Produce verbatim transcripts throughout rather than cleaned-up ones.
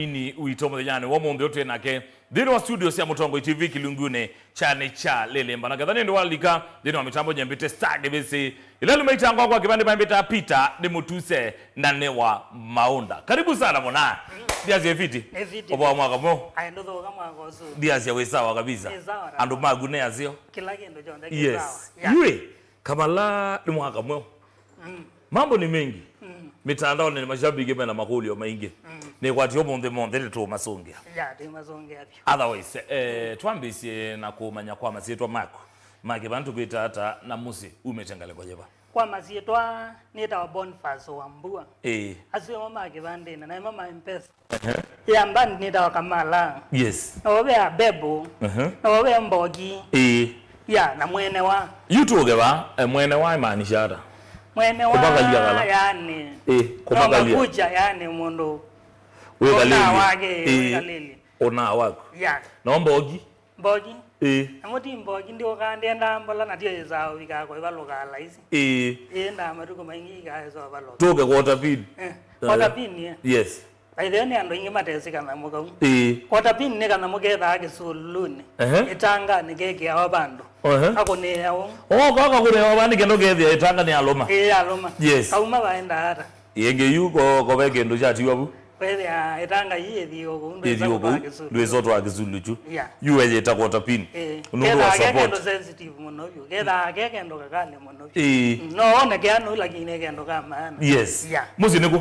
Ini witũ mũthenyanĩ wa ũmũnthĩ ũtwĩ nake nthĩnĩ wa studio sya Mũtongoi T V kĩlungunĩ kyanĩ kya Lĩlĩmba. Na ketha nĩndĩ walika nthĩnĩ wa mĩtambo nyembĩte Star Kĩvĩsĩ, ĩla lumaitangwa kwa kĩvandĩ vambĩta Peter nĩ Mũtuse na nĩ wa Maũnda. Karibu sana mwana. Ndiasya fiti. Nĩ fiti. Ũvoo wa mwaka mweũ. Aĩ, ndũthũka mwaka ũsu. Ndiasya wĩ sawa kabisa. Nĩ sawa. Andũ maku nĩ aseo. Kĩla kĩndũ kyonthe kĩ sawa. Yes. Yeah. Yue, Kamala nĩ mwaka mweũ. Mm. Mambo ni mengi. Mm. Mitandaoni ni mashabiki mena makũlyo maingĩ. Mm. Nĩkwatĩ ũmũnthĩ monthe nĩtũũmasũngĩa. Ya, tũimasũngĩa vyũ. Otherwise, eh, twambĩsye na kũmanya kwa masyĩtwa maku. Make vandu kwĩta ata na mũsyĩ umĩte ngalĩko yĩva? Kwa masyĩtwa nĩtawa Boniface Wambua. Ĩĩ. Asu ĩmo ma kĩvandĩnĩ na ĩmo ma M-Pesa. Ehe. Ya band nĩtawa Kamala. Yes. No ve Abebo. Ehe. No ve Mbogi. Ĩĩ. Ya, na mwene wa. Yu tũke va, eh, mwene wa imaanisha ata? Mwene wa, kũmakalia kana? Yani. Ĩĩ, no kũmakalia. Makucha, yani mũndũ. Wĩkalĩlye. Ũnaa wake, ĩĩ, wĩkalĩlye. Ũnaa waku. Ya. No Mbogi? Mbogi. Ĩĩ. Na mũti Mbogi ndiũkaa ndiendaa mbola na tio yĩsaa ũvikaa kũivalũkaa laisi. Ĩĩ. Ĩĩ, ndaa matukũ maingĩ ikaesa ũvalũka. Tũke quarter pin. Eh. Eh. Quarter pin, eh. Yes. By the way, nĩ andũ aingĩ matesĩ kanyamũ kau. Ĩĩ. Quarter pin nĩ kanyamũ kethaa kĩsululunĩ. Ehe. Ĩtanganĩ kekĩawa vandũ. Ehe. Akũnĩĩa ũu. Oh, kaka kũnĩawa vandũ kendo kethĩa ĩtanga nĩ alũma. Ĩĩ, alũma. Yes. Kauma vaendaa ata? Ĩngĩ yu ko, ko ve kĩndũ kyatiwa vu. Wethĩa ĩtanga ii ĩthi o kũu, ndwĩsa kũtwaa kĩsulu. Ndwĩsa ũtwaa kĩsulu kyu. Yeah. Yu weyĩta quarter pin. Ĩĩ. Nũndũ wa support. Kethaa ke kendo sensitive mũno vyũ. Kethaa ke kendo kakali mũno vyũ. Ĩĩ. Mm, no wone keanu, lakini nĩ kendo ka maana. Yes. Yeah. Mũsyĩ nĩkũ?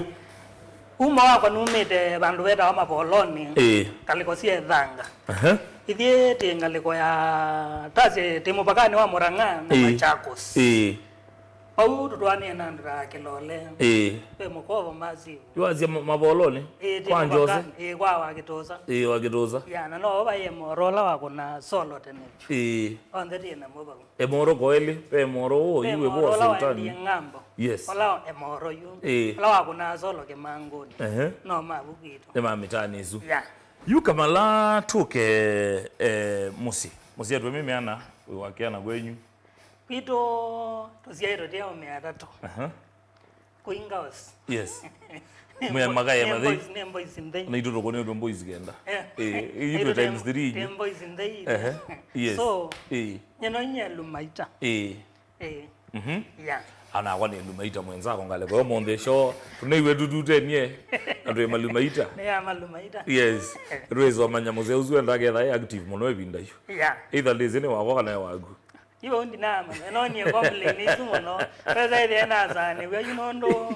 Uma wakwa numĩte vandũ vetawa Mavolonĩ. Ĩĩ. Ngalĩko sya Ĩthanga. Aha. Ithyĩ twĩ ngalĩko ya, tasye, twĩ mũvakanĩ wa Mũrang'a na, ĩĩ, Machakos. Ĩĩ. Vau tũtwaanĩe na andũ ta Kĩlole. Ĩĩ. Ve Mũkovo Masivu. Yu wasya ma-, Mavolonĩ? Ĩĩ, twĩ kwa Njose? Mũvakanĩ, ĩĩ, kwa Wakĩtũsa. Ĩĩ, Wakĩtũsa. Ya, na no vai Emoro ũla wakũnaa solo tene vyũ. Ĩĩ. Onthe twĩ namo vau. Emoro koelĩ, ve Emoro ũũ, ve yu Emoro wĩvo ũla waendie Sultani. Ng'ambo. Yes. Ũla Emoro yu. Ĩĩ. Ũla wakũnaa solo Kĩmangũnĩ. Ehe. No mavu kwitũ. Nĩ ma mĩtaanĩ ĩsu. Ya. Yu Kamala tũke, eh, mũsyĩ. Mũsyĩ atwe mĩmĩana, wĩ wa kĩana kwenyu? Kwitũ tũsyaĩtwe twĩ aũme atatũ. Aha. Queen Girls. Yes. Nĩ mwe mbo-, makaye nĩ mathei. Boys, nĩ boys nthei. Na itũ tũkũnĩtwe boys kenda. Eh. Eh, itũ times three. Nĩ boys nthei. Ehe. Yes. So, eh, nyeno nye Lumaita. Eh. Eh. Mhm. Yeah. Anakwa nĩ Lumaita mwenzako ngalĩko yo monthe sho. Tũneiwe tututenie. Na twĩ Malumaita. Nĩ ya Malumaita. Yes. Rwĩsomanya mũseo ũsu enda ketha active mũno ĩvinda yu. Yeah. Either ndĩsĩ nĩ wakwa kana ĩ waku. Iwe ndinamanya, no niĩ complain isu mũno. Pesa ĩthĩa nasanĩw'a yu nũndũ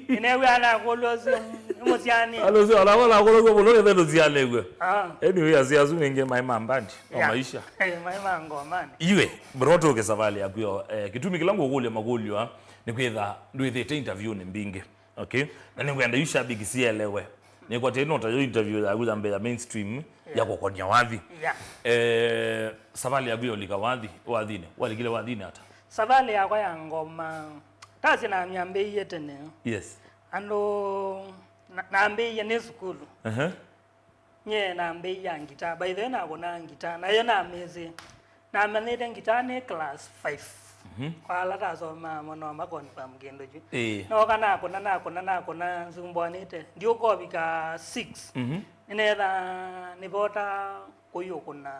nĩnew'a anakũlwa ũsu nĩ mũsyani. Ala ũsu, ala wala akũlwa ũsu mũno ketha ndũsianĩw'a. Ah. Anyway, asi asu nĩngĩ maĩ ma mbandi, o, yeah, maisha. Eh, maĩ ma ngomani. Iwe, bro, tũke savalĩ yaku yo, eh, kĩtumi kĩla ngũkũlya makũlyo aa, nĩ kwĩtha ndwĩthĩte interview nĩ mbingĩ. Okay? Na nĩngwenda yu shabiki sielewe. Nĩkwatya ĩno ta yo interview yaku ya mbee ya mainstream, yeah, ya kũkonia wathi. Yeah. Eh, savalĩ yaku ya ũlika wathi, wathinĩ, walikile wathinĩ ata? Savalĩ yakwa ya ngoma, tasye nanyambĩie tene. Yes. Andũ, na-, nambĩie nĩ sukulu. Ehe. Nyie nambĩĩa ngita. By the way, nakũnaa ngita. Na yo namĩsĩ. Namanyĩte ngita nĩ class five. Mhm. Kwa ala tasomaa mo no ma confirm kĩndũ kyu. Ĩĩ. Nooka nakũna, nakũna, nakũna, nzumbwanĩte. Ndiũkovika six. Mhm. Nĩnetha nĩvota kũi ũkũna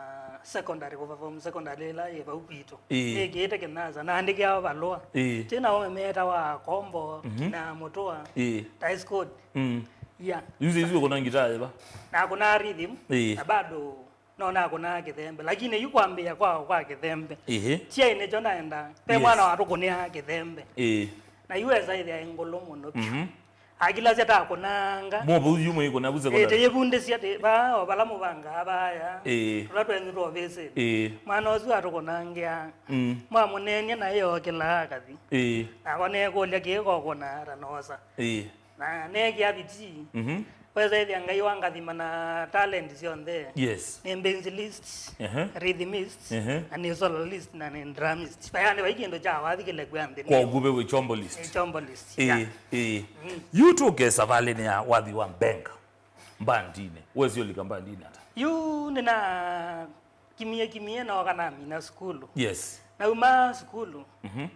secondary, kũva form secondary ĩla yĩ vau kwitũ. Ĩĩ. Nĩkĩĩte kĩnasa, naandĩkĩawa valũa. Ĩĩ. Twĩ na ũme metawa Kombo, mhm, na Mũtũa, ĩĩ, Taiscode. Mm. Yeah. Yu saizi ũkũna ngitaa yĩva? Nakũnaa rhythm, ĩĩ, na bado no nakũnaa kĩthembe. Lakini yu kwambĩĩa kwa, kwa kĩthembe. Ĩhĩ. Kyaĩ nĩkyo naendaa. Ve, yes, mwana watũkũnĩaa kĩthembe. Ĩĩ. Na yu esa ĩthĩa ĩ ngũlũ mũno vyũ. Mhm. Akilasya takũnanga. Mo vau yu mwĩkũna vu secondary? Ĩĩ, tĩyĩvundĩsya, tĩ-, va, o vala mũvangaa vaya. Ĩĩ. Tũla twenyu twa ovĩsĩnĩ. Ĩĩ. Mwana ũsu atũkũnangĩa. Mm. Mwamũneenie naĩ ookĩlaa akathi. Ĩĩ. Nakwa neekũlya kĩĩ kokũna ata noosa. Ĩĩ. Na neekĩa vitii. Mhm. Wesa ĩthĩa Ngai wangathima na talent syonthe. Yes. Nĩ basilist, ehe, rhythmist, ehe, na nĩ soloist, na nĩ drumist. Vayani vai kĩndũ kya wathi kĩlekwa nthĩ. Kwa ũkuvĩ wĩ chombolist. Nĩ chombolist, ĩĩ, yeah. Ĩĩ. Mm. Yu tũke savalĩnĩ ya wathi wa mbenga mbandinĩ. Wesi ũlika mbandinĩ ata? Yu nĩna kimie kimie nooka namina sukulu. Yes. Nauma sukulu. Mhm.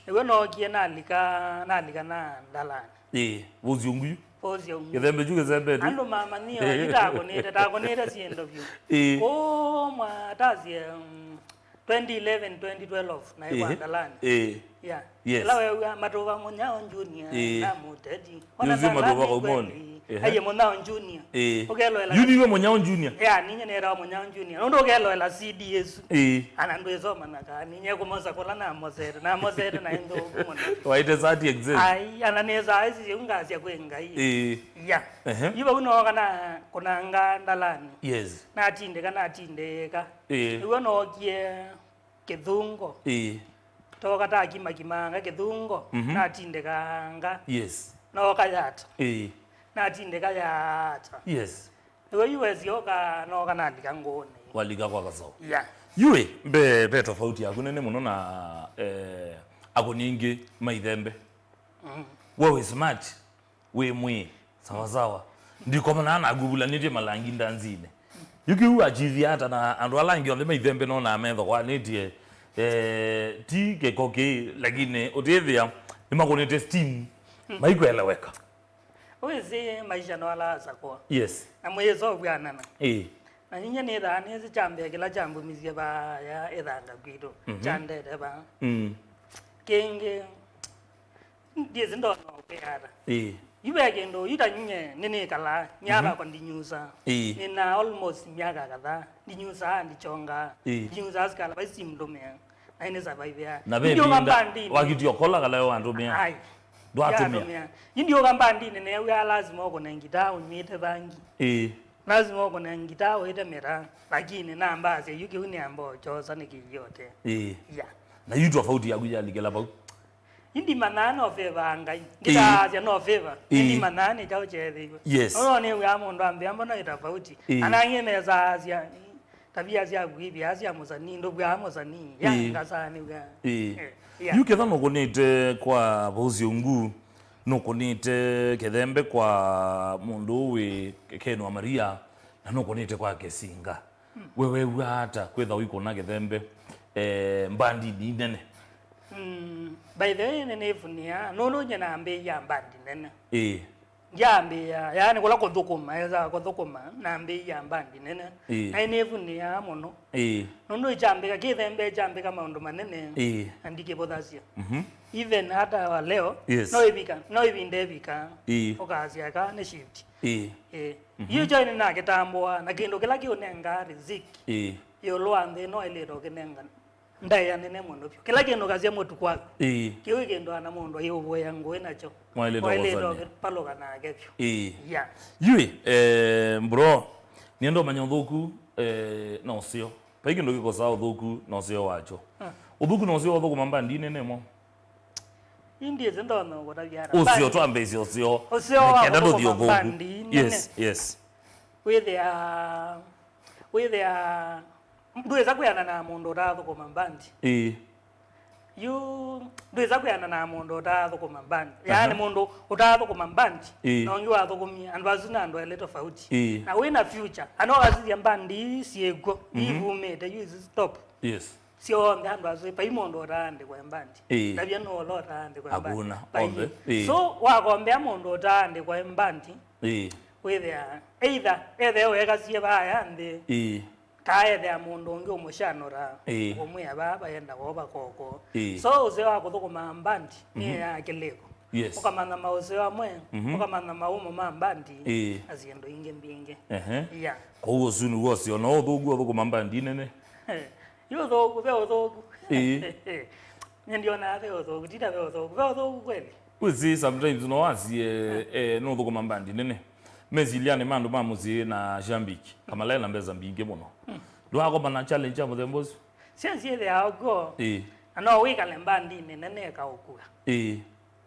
Nĩw'o nookie nalika, nalika na ndalani. Ĩĩ, ũthyũngũ yu? Ũsyo. Kĩthembe kyu kĩsembetu. Andũ mamanyie, yu takũnĩte, takũnĩte syĩndũ vyũ. Ĩĩ. Kũmwa tasye, mm, twenty eleven, twenty twelve, na ĩĩ, kwa Ndalani. Ĩĩ. Yeah. Yes. Ĩla weew'a Matuva Mũnyao Junior, ĩĩ, na Mũteti. Yu si Matuva Kaumoni. Ehe. Aiye Mũnyao Junior. Ĩĩ. Ũkeloela. Yu niwe Mũnyao Junior? Yeah, ninye nĩtawa Mũnyao Junior. Nũndũ ũkeloela C D ĩsu. Ĩĩ. Ana ndwĩsoma na kaa, ninye kũmosa kũla namosete, namosete na ĩndũ mũno. Waite sati exist. Ai, ana nĩ saa ici syĩu ngasya kwĩ Ngai. Ĩĩ. Ya. Ehe. Yu vau nooka na kũnanga Ndalani. Yes. Natindĩka, natindĩka. Ĩĩ. Nĩw'o nookie Kĩthungo. Ĩĩ. Tooka takimakimanga Kĩthungo, mhm, natindĩkanga. Yes. Nooka Yata. Ĩĩ. Natindĩka Yata. Yes. Nĩw'o yu wesyoka, nooka nalika Ngũnĩ. Walika kwa Kasaũ. Yeah. Yu ĩ, mbe, ve tofauti yaku nene mũno na, eh, akũni aingĩ ma ithembe. Mm. We wĩ smart, wĩ mwĩĩ, sawa sawa. Ndikomanaa naku ũvulanĩtye malangi ndanzinĩ. Yu kĩu achievia ata na andũ ala angĩ onthe ma ithembe nonaa methokwanĩtye, eh, ti kĩko kĩĩ, lakini ũtĩthĩa nĩmakũnĩte steam, mm, maikweleweka. Wĩsĩ maisha no ala asakũa. Yes. Na mwĩĩsovw'anana. Ĩĩ. Na ninyie nĩthaa nĩsĩ kyambĩa kĩla kyambumisye vaya ĩthanga kwitũ, mhm, kyandete vaa. Mm. Kĩngĩ, ndyĩsĩ ndonya ũkwĩa ata. Ĩĩ. Yu ve kĩndũ, yu ta nyie nĩnĩkalaa, nyavakwa, mhm, ndinyusaa. Ĩĩ. Nĩna almost myaka kadhaa, ndinyusaa, ndikyongaa. Ĩĩ. Ndinyusaa sikala, vai simndũmĩa. Na nĩ survive ya. Na ve ĩvinda wakitio kola kala yo wandũmĩa. Ai. Ndwatũmĩa. Yu ndiũka mbandinĩ neew'aa lazima ũkũne ngitaa ũnyw'ĩte vangi. Ĩĩ. Lazima ũkũne ngitaa ũĩte mĩraa. Lakini nambasya yu kĩu nĩamba ũkyosa nĩkĩiyote. Ĩĩ. Ya. Na yu tofauti yaku yalikĩla vau. Yu ndimanyaa no favor ya Ngai. Ĩĩ. Nditaasya no favor. Ĩĩ. Ndimanyaa nĩ kyaũ kyeethĩiwe. Yes. Nono nĩw'aa mũndũ ambĩa mbona ĩ tofauti. Ĩĩ. Anangĩ mesaasya, tabia syaku ivyaa sya mũsanii, ndũvw'aa mũsanii. Ya, ĩĩ, ngasanĩw'a. Ĩĩ. Eh, yeah. Yu ketha nũkũnĩte kwa Vaucio Ngu, nũkũnĩte Kĩthembe kwa mũndũ wĩ Ken wa Maria, na nũkũnĩte kwa Kĩsinga. Hmm. We wew'aa ata kwĩtha ũikũna Kĩthembe, eh, mbandinĩ nene? Mm, by the way, nĩnĩvunĩaa, nũndũ nye nambĩĩa mbandi nene. Ĩĩ. Ndyambĩĩa, yaani kũla kũthũkũma, esa kũthũkũma, nambĩĩa mbandi nene. Ĩĩ. Na nĩnĩvunĩaa mũno. Ĩĩ. Nũndũ ĩkyambĩka, Kĩthembe ĩkyambĩka maũndũ manene, ĩĩ, na ndikĩvũthasya. Mhm. Even hata wa leo, yes, no ĩvika, no ĩvinda ĩvika, ĩĩ, ũkasya kaa nĩ shift. Ĩĩ. Ĩĩ. Mhm. Yu kyo nĩnakĩtambũa, na kĩndũ kĩla kĩũnengaa riziki, ĩĩ, ĩũlũ wa nthĩ no ĩlĩte ũkĩnenga ndaĩa nene mũno vyũ. Kĩla kĩndũ kasya mũtu kwaku. Ĩĩ. Kĩu kĩndũ ana mũndũ ayĩũvũĩa ngũĩ nakyo. Mwaĩlĩte kũsania. Mwaĩlĩte ũkĩpalũka nake vyũ. Ĩĩ. Yeah. Yu ĩ, eh, bro, nĩenda ũmanya ũthũku, eh, na ũseo. Vai kĩndũ kĩkosaa ũthũku na ũseo wakyo. Ah. Ũthũku na ũseo wa ũthũkũma mbandi nene mo. Ĩndĩ ĩsĩ ndonya ũkũtavya ata. Ũseo, mbandi, twambĩĩsye ũseo. Ũseo wa nĩkenda tũthiĩ kũthũkũma ũthũku. Mbandi nene. Yes, yes. Wĩthĩa, wĩthĩa, ndwĩsa kwĩana na mũndũ ũtaathũkũma mbandi. Ĩĩ. Yu, ndwĩsa kwĩana na mũndũ ũtaathũkũma mbandi. Yaani, aha, mũndũ ũtaathũkũma mbandi, ĩĩ, na ũngĩ wathũkũmie, andũ asu nĩ andũ elĩ tofauti. Ĩĩ. Na wĩ na future, ana ũkasisya mbandi ii syĩkw'o, mhm, ivumĩte, yu isu stop. Yes. Syonthe andũ asu, vai mũndũ ũtaandĩkwa e mbandi. Ĩĩ. Ndavya nũũ ũla ũtaandĩkwa e mbandi. Hakuna. Vai. Onthe. Ĩĩ. So, wakombea mũndũ ũtaandĩkwa e mbandi, ĩĩ, wĩthĩa, either, ethe weekasie vaya nthĩ, ĩĩ, kaa ethea mũndũ ũngĩ ũmũshanũra, ĩĩ, ũmwĩa vaa vaenda woo vakoko. Ĩĩ. So, ũseo wa kũthũkũma mbandi nĩ, mhm, ya kĩlĩko. Yes. Ũkamanya maũseo amwe, mhm, ũkamanya maumo ma mbandi, ĩĩ, na syĩndũ ingĩ mbingĩ. Ehe. Yeah. Kwoou ũsu nĩw'o ũseo na ũthũku ũthũkũma mbandi nene. Yu ũthũku, ve ũthũku. Ĩĩ. Nye ndionaa ve ũthũku, tita ve ũthũku. Ve ũthũku kweli? Wĩsĩ, sometimes no wasie, eh, nũthũkũma mbandi nene. Mesilyanĩ ma andũ ma mũsyĩ na shambiki, Kamala ena mbesa mbingĩ mũno. Hmm. Ndwakoma na challenge ya mũthemba ũsu? Syo syĩthĩawa kw'o. Ĩĩ. Na no wĩkale mbandinĩ nene ĩkaũkua. Ĩĩ.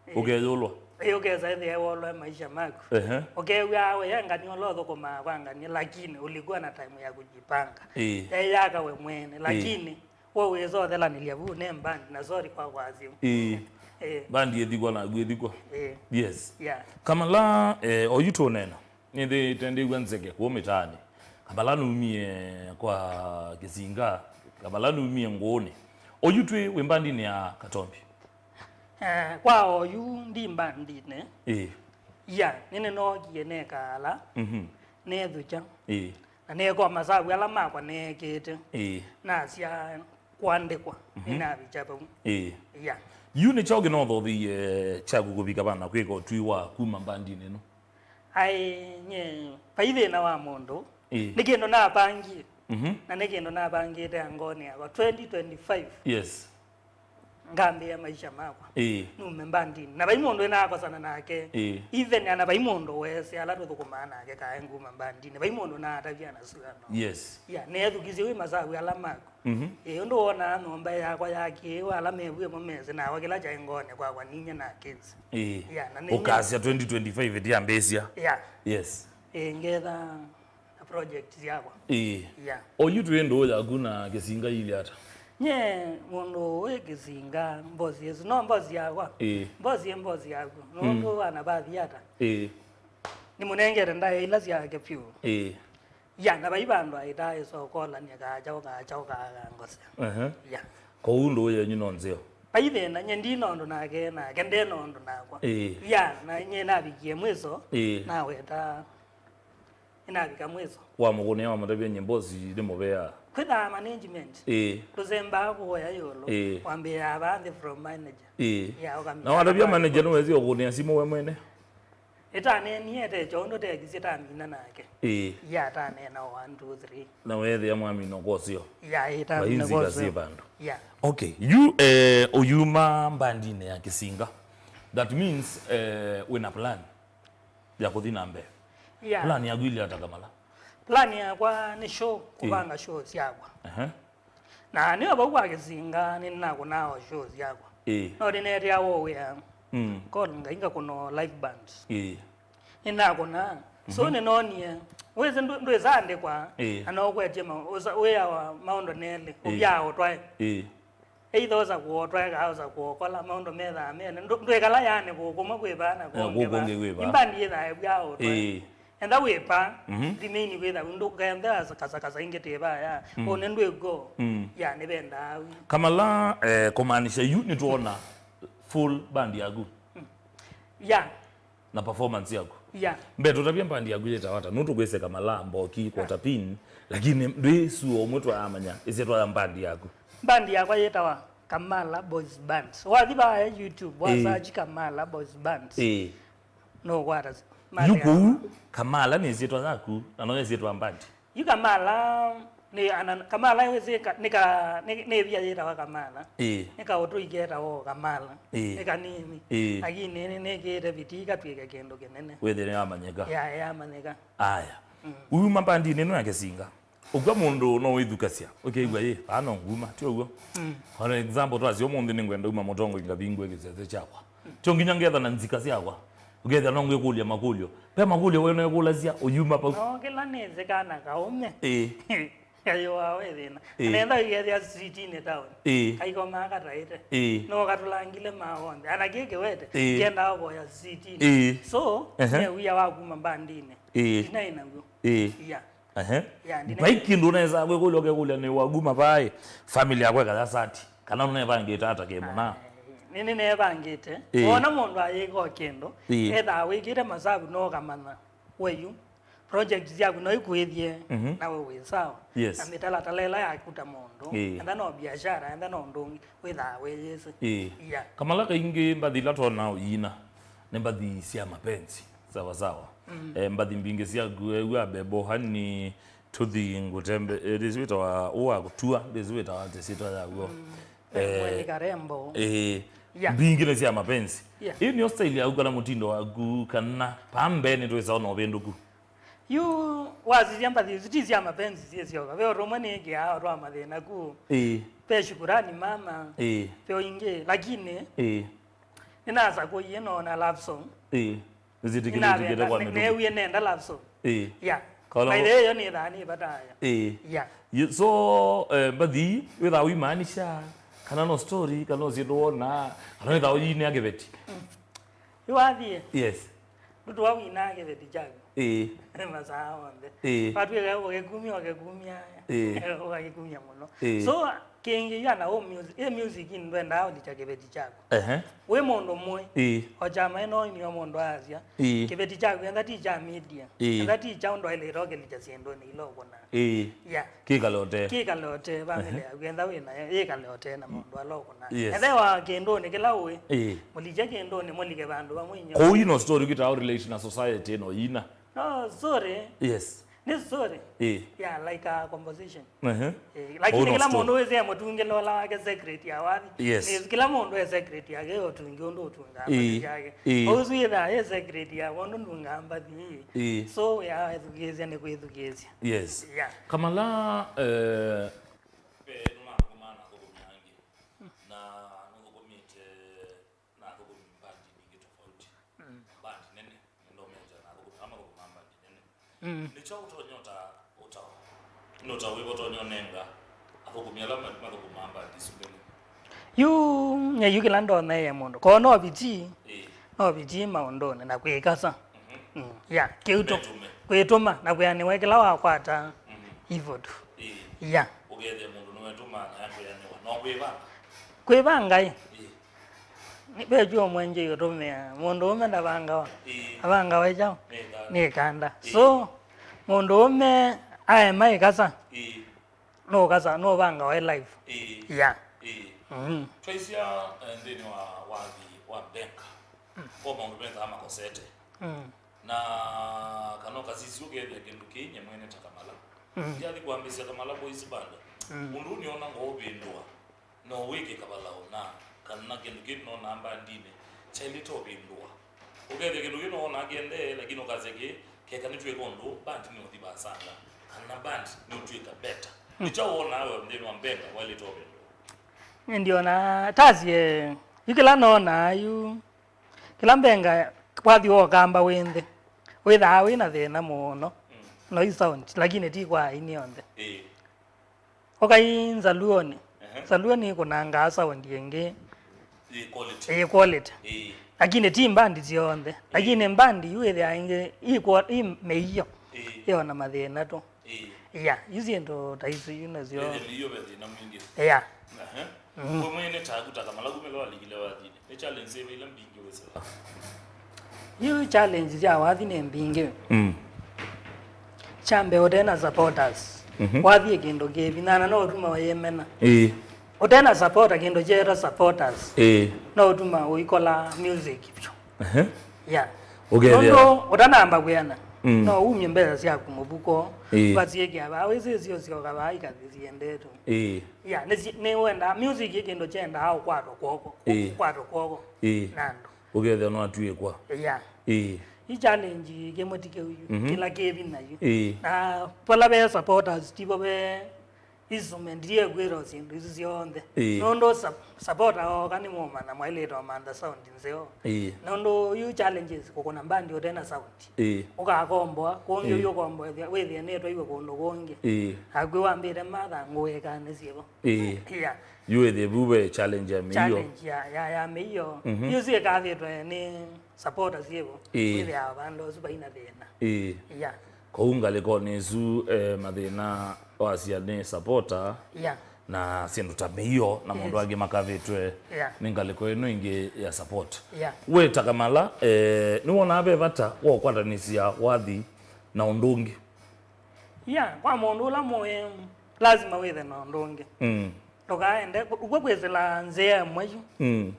Ĩĩ. Ũkeyũlwa. Ĩĩ, ũkesa ĩthĩa wolwe maisha maku. Ehe. Ũkew'a we ngania ũla ũthũkũmaa kwa ngania, lakini ulikuwa na time ya kujipanga. Ĩĩ. Yeyaka we mwene, ĩĩ, lakini we wĩsa ũthelanĩlya vu ne mbandi, na sorry kwa kwasya. Ĩĩ. Ĩĩ. Mbandi ĩthikwa naku ĩthikwa. Ĩĩ. Yes. Yeah. Kamala, eh, oyu tũneena. Nĩthĩĩte ndĩw'a nzeke kũũ mĩtaanĩ. Kamala numie kwa Kĩsinga, Kamala numie Ngũũnĩ. Oyu twĩ wĩ mbandinĩ ya Katombi. Eh, kwa oyu ndi mbandinĩ. Ĩĩ. Ya, nĩnĩnookie nekaala, mhm, neethukya. Ĩĩ. Na neekoma masavu ala makwa neekĩte. Ĩĩ. Nasya kũandĩkwa, mhm, nĩnavikya vau. Ĩĩ. Ya. Yu nĩ kyaũ kĩnothothĩie kyaku kũvika vana kwĩka ũtwi wa kuma mbandinĩ ĩno? Aĩ, nye, vai thĩna wa mũndũ. Ĩĩ. Nĩ kĩndũ napangie. Mhm. Na nĩ kĩndũ nabangĩte angonĩ yakwa. Twenty twenty-five. Yes. Ngambĩĩa maisha makwa. Ĩĩ. Nume mbandinĩ. Na vai mũndũ ĩnaakosana nake. Ĩĩ. Even ana vai mũndũ wese ala tũthũkũmaa nake kae nguma mbandinĩ. Vai mũndũ naatavya na sua no. Yes. Ya, neethukisye wĩ masavu ala maku. Mhm. Ĩĩ, ũndũ wonaa nyũmba yakwa yakĩĩwa ala mevue mo mese nakwa kĩla kyaĩ ngoonĩ kwakwa ninyie na kids. Ĩĩ. Ya, na nĩ ũkasya twenty twenty-five ĩtiambĩĩsya. Ya. Yes. Ĩĩ, ngetha na project syakwa. Ĩĩ. Yeah. Oyu twĩ ndũũ yaku na kĩsinga ilĩ ata? Nye mũndũ wĩ kĩsinga, mbosi ĩsu no mbosi yakwa. Ĩĩ. Mbosi ĩ mbosi yaku. Mm. Nũndũ anavathi ata? Ĩĩ. Nĩmũnengete ndaĩa ila syake vyũ. Ĩĩ. Ya, na vai vandũ aĩtaa ĩsokolany'a kaacha ũkaacha ũkaagangosya. Ehe. Ya. Kwoou ndũũ yenyu no nzeo? Vai thĩna, nye ndi na ũndũ nake, nake nde na ũndũ nakwa. Ĩĩ. Ya, na nye navikie mwĩso, ĩĩ, naweta Nĩnavika mwĩso. Wamũkũnĩa wamũtavya nyie boss nĩ mũvea. Kwĩthaa management. Ĩĩ. Ndũsembaa kũvoya ĩũlũ. Ĩĩ. Wambĩĩaa vaa nthĩ from manager. Ĩĩ. Ya, ũkamina. Na watavya manager nĩwesi ũkũnĩa simũ we mwene? Ĩtaneenie ete kyo ũndũ tekisye tamina nake. Ĩĩ. Ya, taneena o one, two, three. Na weethĩa mwamina kwa ũseo. Ya, ĩtamina kwa ũseo. Vainzika syĩ vandũ. Ya. Okay, yu, eh, ũyuma mbandinĩ ya Kĩsinga. That means, eh, wĩna plan ya kũthi na mbee. Yeah. Plan yaku ilĩ ata Kamala? Plan yakwa nĩ show, ĩĩ, kũvanga show syakwa. Ehe. Na nĩyo vau kwa Kĩsinga nĩnakũnaa o show syakwa. Ĩĩ. No nĩneteawa o wĩa. Mm. Call Ngai ngakũna o live band. Ĩĩ. Nĩnakũnaa. So, mhm, nĩnoonie. Wĩsĩ ndwĩ-, ndwĩsa andĩkwa, ĩĩ, na no ũkwetye ma-, ũsa-, wĩawa maũndũ nelĩ. Ĩĩ. Ũvyaa ũtwae. Ĩĩ. Either ũsa kũotwae kana ũsa kũokola, maũndũ methaa mene. Ndũ-, ndwĩkala yaani kũkũmwe kwĩ vaa na kũngĩ vaa. Kũngĩ kwĩ vaa. Nĩ mbandi yĩthaa ĩvyaa ũtwae. Ĩĩ. Enda wĩpa, mhm, remain kwĩtha, ndũkenthe asa-, kasakasa ingĩ tĩ vaa ya. Mm. Ũnĩ ndwĩko. Mm. Ya, nĩvendaa. Kamala, eh, kũmaanisha yu nĩtwona full band yaku. Mm. Ya. Na performance yaku. Yeah. Mbee tũtavye mbandi yaku yĩtawa ata? Nũndũ kwĩsĩ Kamala, Mboki, Quarter Pin, lakini ndwĩ sure ũmwe twaamanya ĩsyĩtwa ya mbandi yaku. Mbandi yakwa yĩtawa Kamala Boys Band. Wathi vaa YouTube, wa, ĩĩ, search Kamala Boys Band. Ĩĩ. Nũkwata s-, yu kũu, Kamala nĩ ĩsyĩtwa yaku, na no ĩsyĩtwa mbandi. Yu Kamala, nĩ ana-, Kamala wĩsĩ ka-, nĩ ka-, nĩ, nĩ ĩvia yĩtawa Kamala. Ĩĩ. Nĩ kaũtũi ketawa o Kamala. Ĩĩ. Nĩ kanini. Ĩĩ. Lakini nĩ, nĩkĩĩte vitii katw'ĩke kĩndũ kĩnene. Wĩthĩe nĩyamanyĩka. Ya, yamanyĩka. Aya. Mm. Uma mbandinĩ ĩno ya Kĩsinga. Ũkw'a mũndũ no wĩthukasya. Ũkĩw'a, ĩ, vaa no nguma, ti ũw'o? Mm. For example, twasya ũmũnthĩ nĩngwenda uma Mũtongoi ngavingũe kĩsese kyakwa. Tyo nginya ngetha na nzika syakwa. Ũkethĩa no ngwĩkũlya makũlyo. Ve makũlyo we nĩkũlasya ũyuma vau. No kĩla nĩsĩ kana kaũme. Ĩĩ. Kayũaa we thĩna. Ĩĩ. Nenda ũkethĩa streetinĩ town. Ĩĩ. Kaikomaa kataĩte. Ĩĩ. No katũlangile maa onthe. Ana kĩ kĩwete, ĩĩ, kĩendaa ũvoya streetinĩ. Ĩĩ. So, ehe, nĩ wia wa kuma mbandinĩ. Ĩĩ. Ndinaĩ naw'o. Ĩĩ. Yeah. Ehe. Ya, ndina- Vai kĩndũ ũnesaa kwĩkũlya ũkekũlya nĩ waguma vaĩ, family yakwa ĩkaya sati, kana nũnevangĩte ata kĩ mũna? Ai, nĩ, nĩnevangĩte. Ĩĩ. Wona mũndũ ayĩka o kĩndũ, ĩĩ, ethaa wĩkĩte masavu no ũkamanya we yu project syaku no ikwĩthie, mhm, nawe wĩ sawa. Yes. Na mĩtalatala ĩla yakuta mũndũ, ĩĩ, enda no biashara, enda no ũndũ ũngĩ, wĩthaa wĩyĩsĩ. Ĩĩ. Yeah. Kamala kaingĩ mbathi ila twonaa ũyina nĩ mbathi sya mapenzi. Sawa sawa. Mm. Eh, mbathi mbingĩ syaku, eh, wĩa bebo, hani, tũthi ngũtembe, eh, ndĩsĩ wĩtawa, ũwa kũtua, ndĩsĩ wĩtawa atĩ syĩtwa yaw'o. Mm. Eh, Mweli Karembo. Eh, yeah, mbingĩ nĩ sya mapenzi. Yeah. Ĩĩ nĩyo style yaku kana mũtindo waku, kana pambe nĩ twĩsawa na ũvĩndũku? Yu, wasisya mbathi isu ti sya mapenzi syĩ syoka. Ve ũndũ ũmwe nĩkĩaa o twa mathĩna ku. Ĩĩ. Ve Shukurani Mama. Ĩĩ. Ve o ingĩ, lakini, ĩĩ, nĩnasakũie noona love song. Ĩĩ. Nĩsyĩtĩkĩlĩtye kwa mĩtũkĩ. Neewie nenda love song. Ĩĩ. Yeah. By the way, yo nĩthaa nĩvataya. Ĩĩ. Yeah. Ye-, so, eh, mbathi, wĩthaa ũimaanisha, kana no story, kana no syĩndũ wona, kana wĩthaa ũyinĩa kĩveti? Mm. Yu wathiĩ? Yes. Ndũtũwa winaa kĩveti kyaku. Ĩĩ. Masaa onthe. Ĩĩ. Watwĩka ũkĩkumya, ũkĩkumya. Ĩĩ. Ũkakĩkumya mũno. Ĩĩ. So, Kĩngĩ, yu ana ũ music, ĩ music ndwendaa ũlikya kĩveti kyaku. Ehe. Wĩ mũndũ mũĩ. Ĩĩ. O kyama ĩno nĩyo mũndũ aasya. Ĩĩ. Kĩveti kyaku, enda ti kya media. Ĩĩ. Enda ti kya ũndũ ailĩte ũkĩlikya syĩndũnĩ ila ũkũnaa. Ĩĩ. Yeah. Kĩkale ote. Kĩkale ote, family yaku, enda wĩ nayo, ĩkale ote na maũndũ ala ũkũnaa. Yes. Enda wa kĩndũnĩ kĩla ũĩ. Ĩĩ. Mũlikye kĩndũnĩ, mũlike vandũ vamwe inyuĩ. Kũu ino story ũkĩtaa relate na society ĩno yina. No, sorry. Yes. Nĩ sorry. Ĩĩ. Yeah, like a composition. Ehe. Eh, lakini kĩla mũndũ wĩsĩ e mũtungĩle ũla wake secret ya wathi. Yes. Nĩ kĩla mũndũ e secret yake, ũtungi ũndũ ũtungaa mbathi yake. Ĩĩ. Ũsu ĩthaa e secret ya ũndũ ndungaa mbathi. Ĩĩ. So, ya ethukĩĩsya nĩ kwĩthukĩĩsya. Yes. Yeah. Kamala, eh, ve nũnathũkũmaa na athũkũmi angĩ. Na nũthũkũmĩte na athũkũmi mbandi nyingĩ tofauti. Mm. Mbandi nene, nĩndomete na athũkũmi ala mathũkũmaa mbandi nene. Mm. Nĩ kyaũ ũtonya ũta-, ũtawa? Nĩ ũtao wĩva ũtonya ũnenga athũkũmi ala ma-, mathũkũmaa mbandi isu nene? Yu, nye yu kĩla ndonaĩe mũndũ. Koo no vitii, ĩĩ, no vitii maũndũnĩ na kwĩkasa. Mhm. Mm. Ya, kĩu tũ. Metũme. Kwĩtũma na kwĩanĩwa kĩla wakwata. Mhm. Hivyo tu. Ĩĩ. Ya. Ũkethĩa mũndũ nĩwetũmaa na akwĩanĩwa. No kwĩvanga. Kwĩvanga ĩ. Ĩĩ. Nĩ ve vyũ mwenje ũtũmĩa, mũndũ ũme ndavangawa. Ĩĩ. Avangawa ĩ kyaũ? Nĩ ĩkanda. Nĩ ĩkanda. Ĩĩ. So, mũndũ ũme aema ĩkasa. Ĩĩ. Nũkasa, nũvangawa ĩ live. Ĩĩ. Yeah. Ĩĩ. Mhm. Twaisya, eh, nthĩnĩ wa wathi wa mbenga. Mm. Kwa maũndũ methaa makosete. Mm. Na kana ũkasisya ũkethĩa kĩndũ kĩi nye mwene ta Kamala. Mm. Ndyathi kwambĩsya Kamala Boys Band. Mm. Mũndũ ũũ nĩona ngoo ũvĩndũa. No wĩke kavalao na kana kĩndũ kĩu nonaa mbandinĩ kyaĩlĩte ũvĩndũa. Ũkethĩa kĩndũ kĩu nowonaa kĩendee, lakini ũkasya kĩ, keka nĩtwĩka ũndũ ũũ, band nĩũthi vasanga, kana band nĩũtw'ĩka better. Hmm. Nĩ kyaũ wonaa we nthĩnĩ wa mbenga waĩlĩte ũvĩndũa? Nĩ ndiona tasye, yu kĩla nonaa yu, kĩla mbenga wathi wokamba wĩ nthĩ, wĩthaa wĩ na thĩna mũno. Hmm. No yu sound, lakini ti kwa aini onthe. Ĩĩ. Ũkai nzaluonĩ. Ehe. Nzaluonĩ ĩkũnangaa sound ĩngĩ. Ĩ quality. Ĩ quality. Ĩĩ. Lakini ti mbandi syonthe. Ĩĩ. Lakini mbandi yu ĩthĩaa ĩngĩ ĩ kwa-, ĩ mĩio. Ĩĩ. Ĩona mathĩna tu. Ĩĩ. Ya, yu syĩndũ ta isu yu nasyo. Ĩĩ, mĩio ve thĩna mwingĩ. Ya. Ehe. Mm. Kwĩ mwene taku ta Kamala kumĩla walikile wathinĩ. Nĩ challenge syĩva ila mbingĩ wĩsĩla? Yu challenge sya wathi nĩ mbingĩ. Mm. Kya mbee ũte na supporters. Mhm. Wathi kĩndũ kĩvi, nana no ũtuma wĩmena. Ĩĩ. Ũte na supporter, kĩndũ kyeetwa supporters. Ĩĩ. No ũtuma ũikola music vyũ. Ehe. Yeah. Ũkethĩa. Nũndũ ũtanamba kwĩana, mm, no umye mbesa syaku mũvuko, ĩĩ, ũkasiĩkĩa vaa, wĩsĩ syo syoka vaa ikathi siendetwe. Ĩĩ. Yeah, nĩ si-, nĩ wenda, music ĩ kĩndũ kyendaa ũkwatwa kw'oko, ĩĩ, ũkwatwa kw'oko, ĩĩ, na andũ. Ũkethĩa no atw'ĩkwa. Yeah. Ĩĩ. Ĩ challenge kĩmwe ti kĩu yu, mhm, kĩla kĩvi nayu. Ĩĩ. Na vala ve supporters, tivo ve instrument yĩkwĩtwa syĩndũ isu syonthe. Ĩĩ. Nũndũ sup-, supporter ooka nĩmũmanya mwaĩlĩte ũmantha sound nzeo. Ĩĩ. Nũndũ yu challenges kũkũna mbandi ũte na sound. Ĩĩ. Ũkakomboa, kũngĩ, ĩĩ, ũyũ ũkomboethya, wĩthĩanĩtwe iwe kũndũ kũngĩ. Ĩĩ. Akwĩ wambĩte matha ngũĩkanĩsye vo. Ĩĩ. Yeah. Yu ĩthĩ vu ve challenge ya mĩio. Challenge ya, ya, ya mĩio. Mhm. Yu syĩkathĩtwe nĩ supporters yĩvo. Ĩĩ. Wĩthĩawa vandũ ũsu vaina thĩna. Ĩĩ. Yeah. Kũu ngalĩkonĩ ĩsu, eh, mathĩna wasya nĩ supporter, yeah, na syĩndũ ta mĩio na maũndũ, yes, angĩ makavĩtwe, yeah, nĩ ngalĩko ĩno ĩngĩ ya support. Yeah. We ta Kamala, eh, nĩwonaa ve vata wa ũkwatanĩsya wathi na ũndũ ũngĩ? Yeah, kwa mũndũ ũla mũĩ, lazima wĩthe na ũndũ ũngĩ. Mm. Ndũkaende, ũkw'a kwĩsĩla nzĩa ĩmwe yu. Mm.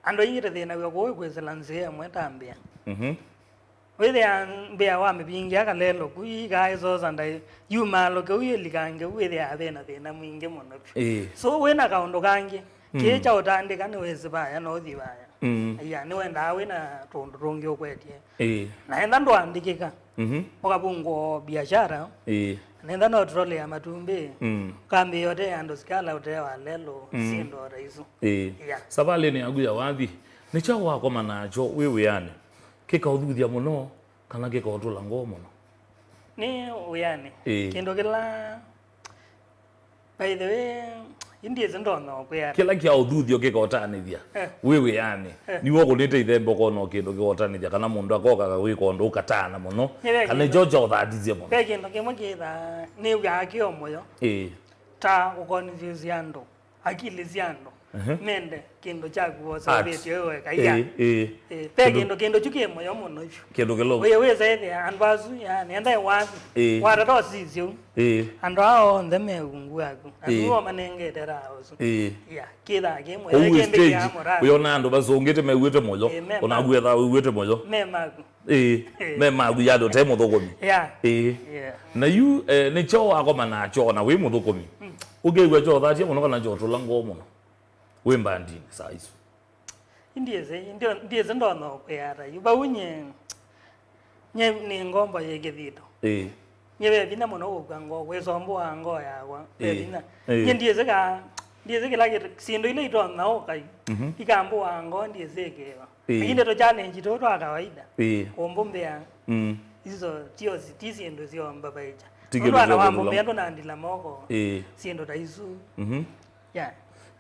Andũ aingĩ tũthĩnaw'a kũũ kwĩsĩla nzĩa ĩmwe ta mbĩa. Mhm. Wĩthĩa mbĩa wamĩvingĩa kalelũ ku ikaĩsosa ndaĩ, yumaalũke u ĩlikange u, wĩthĩaa ve na thĩna mwingĩ mũno vyũ. Ĩĩ. So wĩ na kaũndũ kangĩ, mm, kĩĩ kya ũtandĩka nĩwĩsĩ vaya na ũthi vaya. Mm. Aya, nĩwendaa wĩ na tũndũ tũngĩ ũkwetye. Ĩĩ. Na enda ndwaandĩkĩka, mhm, ũkavungũa biashara, ĩĩ, nenda no trolley ya matumbĩ, mm, ũkambĩĩa ũtee andũ sikala ũtee wa lelũ, mm, syĩndũ o ta isu. Ĩĩ. Yeah. Savalĩnĩ yaku ya wathi, nĩ kyaũ wakoma nakyo wĩ wĩanĩ kĩkaũthuthya mũno kana kĩkaũtũla ngoo mũno? Nĩ wĩanĩ. Ĩĩ. Kĩndũ kĩla By the way, ĩndĩ ĩsĩ ndonya kwĩa. Kĩla kya ũthuthyo kĩkotanĩthya, eh, wĩ wĩanĩ. Eh. Nĩwe ũkũnĩte ithembe ũkona o kĩndũ kĩkotanĩthya, kana mũndũ akoka akawĩka ũndũ ũkatana mũno, kana kĩndũ, ĩkyo kyaũthatisye mũno. Ve kĩndũ kĩmwe kĩthaa nĩw'aa kĩ o mũyo. Ĩĩ. Ta ũkonfuse andũ. akili sya andũ, ehe, mende kĩndũ kyaku woseũvĩtye we weka. Ĩĩ, ĩĩ. Ĩĩ, ve kĩndũ, kĩndũ kyu kĩ mũyo mũno vyũ. Kĩndũ kĩlũku. Ũyĩ wĩsa ĩthĩa andũ asu, ya, nenda ĩwathi. Ĩĩ. Watata ũsisye ũu. Ĩĩ. Andũ aa onthe me ungu waku. Na ĩĩ, nĩwe ũmanengete raha ũsu. Ĩĩ. Ya, kĩthaa kĩ mũyo. Ũu wĩ stage, ũyona andũ masũngĩte mew'ĩte mũyo. Ĩĩ, me maku. Onaku ethaa wĩw'ĩte mũyo. Me maku. Ĩĩ, ĩĩ, me maku yatũ te mũthũkũmi. Yeah. Ĩĩ. Yeah. Na yu, eh, nĩkyo wakoma nakyo ona wĩ mũthũkũmi. Mm. Ũkew'a kyothatya mũno kana kyotũla ngoo mũno wĩ mbandinĩ saa isu? Ndiĩsĩ, ndio, ndiĩsĩ ndonya kwĩa ata yu. Vau nye, nye nĩ ngombo yĩ kĩthito. Ĩĩ. Nye ve vinya mũno kũkw'a ngoo, kwĩsombũa ngoo yakwa. Ve vinya. Ĩĩ. Nye ndiĩsĩ ka, ndiĩsĩ kĩla kĩndũ, syĩndũ ila itonya ũka yu. Mhm. Ikambũa ngoo, ndiĩsĩ ĩkĩva. Ĩĩ. Lakini ndeto challenge tũtũ twa kawaida. Ĩĩ. Kũmbũmbĩa. Mm. Iso tio si-, ti syĩndũ syombavaĩkya. Ti kĩndũ. Nũndũ ana kyombũmbĩa ndũnandila moko. Ĩĩ. Syĩndũ ta isu. Mhm. Yeah.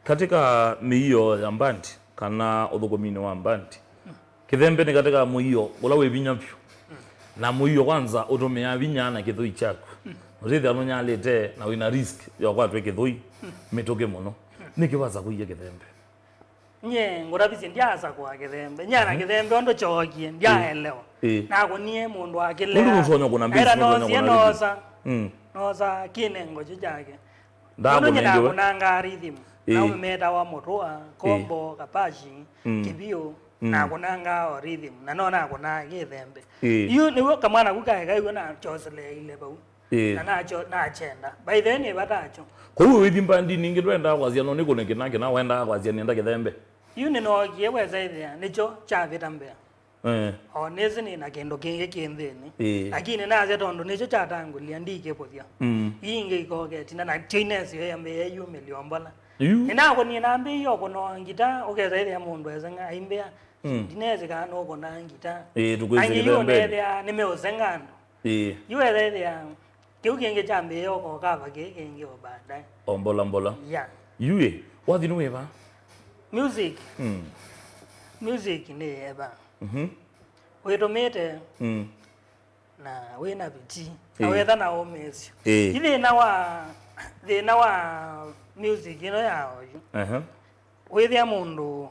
Katika mĩio ya mbandi, kana ũthũkũminĩ wa mbandi, mm, kĩthembe nĩ katika mũio ũla wĩ vinya vyũ. Mm. Na mũio kwanza ũtũmĩaa vinya na kĩthũi kyaku. Mm. Ũtĩthĩa nũnyalĩte na wĩna risk ya ũkwatwe kĩthũi, mm, mĩtũkĩ mũno. Mm. Nĩkĩ wasa kũia kĩthembe? Nye ngũtavisye ndyaasa kũa kĩthembe. Nyana, mhm, kĩthembe ũndũ kyookie, ndyaelewa. Ĩĩ. Nakũnie mũndũ akĩlea. Mũndũ nũtonya kũna bass, era nũtonya nosie kũna rhythm. Noosa. Mm. Noosa kĩnengo kyu kyake. Ndakũna. Ũndũ nye ĩndĩ we? Nakũnangaa rhythm. Ĩĩ. Na ũmetawa mũtũa, ĩĩ, kombo, kapashi, mm, kĩvio, mm, nakũnangaa o rhythm. Na no nakũnaa kĩthembe. Ĩĩ. Yu nĩw'o kamwana ku kaeka ĩw'o nakyoseleeile vau. Ĩĩ. Na nakyo, nakyenda. By the way, nĩ vata akyo. Kwoou wĩthi mbandinĩ ingĩ ndwendaa kwasya no nĩkũne kĩna kĩna, wendaa kwasya nĩenda kĩthembe? Yu nĩnookie wesa ĩthĩa nĩkyo kyavĩta mbea. Eh. O nĩsĩ nĩ na kĩndũ kĩngĩ kĩ nthĩnĩ. Ĩĩ. Lakini nasya tondũ nĩkyo kyatangũlya ndikĩvũthya. Mm. Ii ingĩ ikoke ĩtina na tyo inesĩ yambĩĩa yumĩlya ombola. Yu. Nĩnakũnie nambĩĩie o kũnoa ngita, ũkesa ĩthĩa mũndũ eseng'a aimbĩa, mm, ndinesĩ kana nũkũnaa ngita. Ĩĩ, tũkwĩsĩ kĩthembenĩ. Angĩ yu ũnethĩa nĩmeũsenga andũ. Ĩĩ. Yu ethethĩa kĩu kĩngĩ kyambĩĩe o kokava kĩĩ kĩngĩ o baadaye. O mbola mbola. Yeah. Yu ĩ, wathi nĩ wĩva? Music. Mm. Music nĩ eva. Mhm. Wĩtũmĩte, mm, na wĩna vitii. Na, ĩĩ, wetha na ũmĩĩsyo. Ĩĩ. Ĩ thĩna wa, thĩna wa music ĩno ya oyu. Aha. Wĩthĩa mũndũ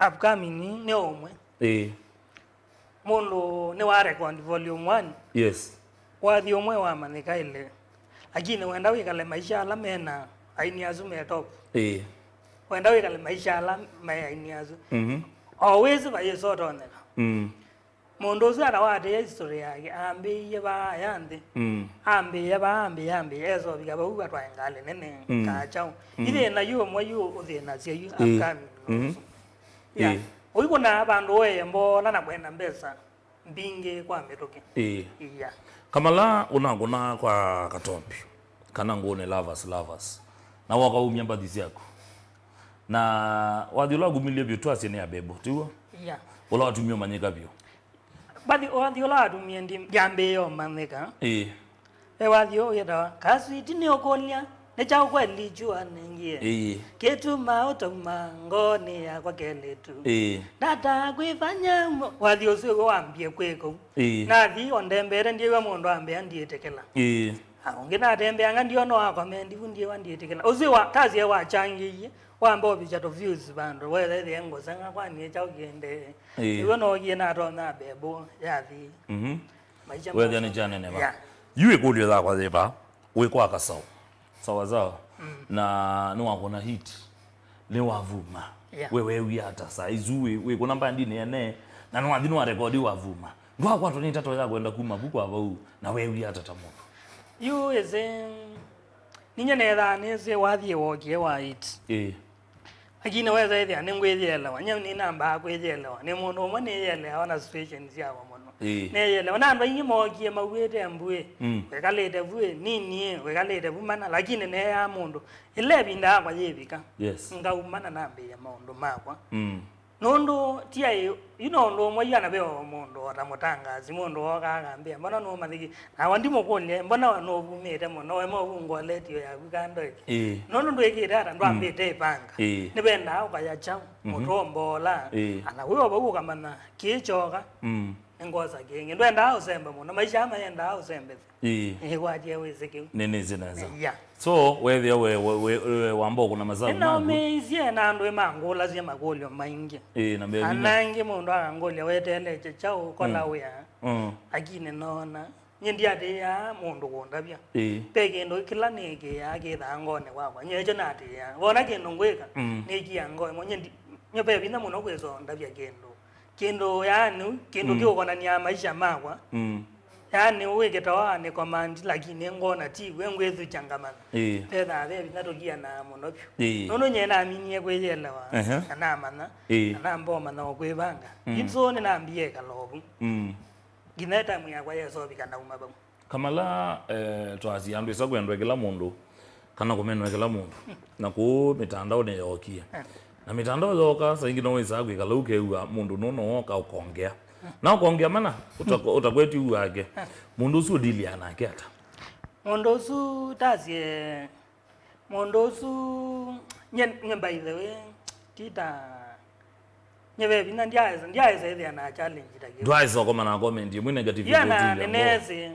upcoming nĩ ũmwe. Ĩĩ. Mũndũ nĩwa record volume one. Yes. Wathi ũmwe wamanyĩka ĩle. Lakini wenda wĩkale maisha ala mena aini asu me top. Ĩĩ. Wenda wĩkale maisha ala me aini asu. Mhm. O wĩsĩ vayĩsotonyeka. Mm. Mũndũ ũsu atawatĩĩa history yake, ambĩĩie vaa ya nthĩ. Mm. Ambĩĩa vaa, ambĩĩa, ambĩĩa, esovika vau atwae ngalĩ nene, mm, kaa kyaũ. Mm. Ithĩna yu ũmwe yu ũthĩnasya yu, ĩĩ, upcoming, mhm, ũsu. Yeah. Ĩĩ. Ũikũnaa vandũ ũee mbola na kwenda mbesa mbingĩ kwa mĩtũkĩ. Ĩĩ. Yeah. Kamala ũnakũnaa kwa Katombi, kana ngũnĩ Lovers, Lovers. Na woka umya mbathi syaku. Na wathi ũla wakumilie vyũ twasye nĩ Abebo, tiw'o? Yeah. Ũla watumie ũmanyĩka vyũ. Mbathi, wathi ũla watumie ndi-, ndyambĩĩe ũmanyĩka. Ĩĩ. Ve wathi ũũ wĩtawa, Kaswiti nĩũkũlya, nĩ kyaũ kweli jua nengie? Ĩĩ. Kĩtuma ũtauma ngoonĩ yakwa kelĩtu. Ĩĩ. Ndata kwĩfanya mo-, wathi ũsu ĩw'o wambie kwĩka ũu. Ĩĩ. Nathi o ndembete ndyĩw'a mũndũ ambĩa ndyĩtĩkĩla. Ĩĩ. A, ũngĩ natembeanga ndyona wakomendi vu ndyĩwa ndyĩtĩkĩla. Ũsu wa, kasi e wachangĩie, wamba ũvikya tũ views vandũ, wethethie ngũseng'a kwani kyaũ kĩendee. Ĩĩ. Nĩw'o nookie natonya Abebo yathi. Mhm. Maisha. Wethĩa nĩ kyaneneva. Yeah. Yu ĩkũlyo yakwa yĩva, wĩ kwa Kasaũ. Sawa sawa. Mm. Na nĩwakũna hit. Nĩwavuma. Yeah. We weew'ie ata saa isu wĩ, wĩkũna mbandinĩ ene? Na nĩwathi nĩwarekodi wavuma. Ndwakwatwa nĩ ndeto ya kwenda kuma vu kwa vau, na weew'ie ata ta mũndũ? Yu ĩsĩ, ninyie nethaa nĩsĩ wathi wokie wa hit. Ĩĩ. Lakini wesa ĩthĩa nĩngwĩyĩelewa. Nyie nĩnambaa kwĩyĩelewa. Nĩ mũndũ ũmwe nĩyĩeleawa na situation syakwa mũno. Ĩĩ. Nĩyĩelewa. Na andũ aingĩ mookie mauĩte mbuĩ. Mm. Wĩkalĩte vu ĩ, nini ĩ, wĩkalĩte vu mana. Lakini neeaa mũndũ. Ĩla ĩvinda yakwa yĩvika. Yes. Ngauma na nambĩĩa maũndũ makwa. Mm. Nũndũ ti aĩ, yu no ũndũ ũmwe yu anaveo mũndũ o ta mũtangaasi, mũndũ wookaa akambĩa, "Mbona nũũmathĩki?" Nawa ndimũkũlya, "Mbona nũvumĩte mũno? We movu ngwa letio yaku kando ĩkĩ?" Ĩĩ. Nũndũ ndwĩkĩte ata, ndwambĩte ĩvanga. Ĩĩ. Nĩvendaa ũkaya kyaũ, mhm, mũtũmboola. Ĩĩ. Ana wĩ o vau ũkamanya kĩĩ kyoka. Mm. Nĩngwosa kĩngĩ. Ndwendaa ũsembe mũno. Maisha aa mayendaa ũsembethya. Ĩĩ. Ĩĩ, kwatie wĩsĩ kĩu. Nĩnĩsĩ nesa. Yeah. So, wethĩa we, we, we, we wamba ũkũna masavu maku. Nĩnaũmĩĩisye na andũ ĩmangũlasya makũlyo maingĩ. Ĩĩ, na mbĩa vinya. Ana angĩ mũndũ akangũlya weteele kyaũ, kola wĩa. Mm. Lakini noona. Nyie ndiatĩĩaa mũndũ kũndavya. Ĩĩ. Ve kĩndũ kĩla nĩkĩaa kĩthaa ngoonĩ wakwa. Nyie ekyo natĩĩaa. Wona kĩndũ ngwĩka, mm, nĩkiaa ngoo ĩmwe. Nyie ndi-, nyie ve vinya mũno kwĩsa ũndavya kĩndũ. Kĩndũ, yaani, kĩndũ, mm, kĩũkonanĩa maisha makwa. Mm. Yaani, wĩkĩtawa nĩ command, lakini ngona ti we ngwĩthukya ngamanya. Ĩĩ. Vethaa ve vinya tũkianaa mũno vyũ. Ĩĩ. Nũndũ nyie naminie kwĩyĩelewa, ehe, na namanya, ĩĩ, na namba ũmanya o kwĩvanga. Mm. Yu so nĩnambie ĩkala ovu. Mm. Nginya ĩtamu yakwa yesovika nauma vau. Kamala, eh, twasya andũ ĩsa kwendwe kĩla mũndũ, kana kũmenwe kĩla mũndũ. Na kũu mĩtandaonĩ yookie. Na mĩtandao yooka, saa ingĩ no wĩsaa kwĩkala ũkew'a mũndũ nũno woka ũkongea. Na ũkongea mana, ũta-, ũtakweti ũu wake. Mũndũ ũsu ũdiliaa nake ata? Mũndũ ũsu tasye, mũndũ ũsu, nye, nye by the way, ti ta, nye ve vinya, ndyaesa, ndyaesa ĩthĩa na challenge ta kĩu. Ndwaesa ũkomana na comment ĩmwe negative. Yana ĩkũtilia ngoo. Nĩneesĩ.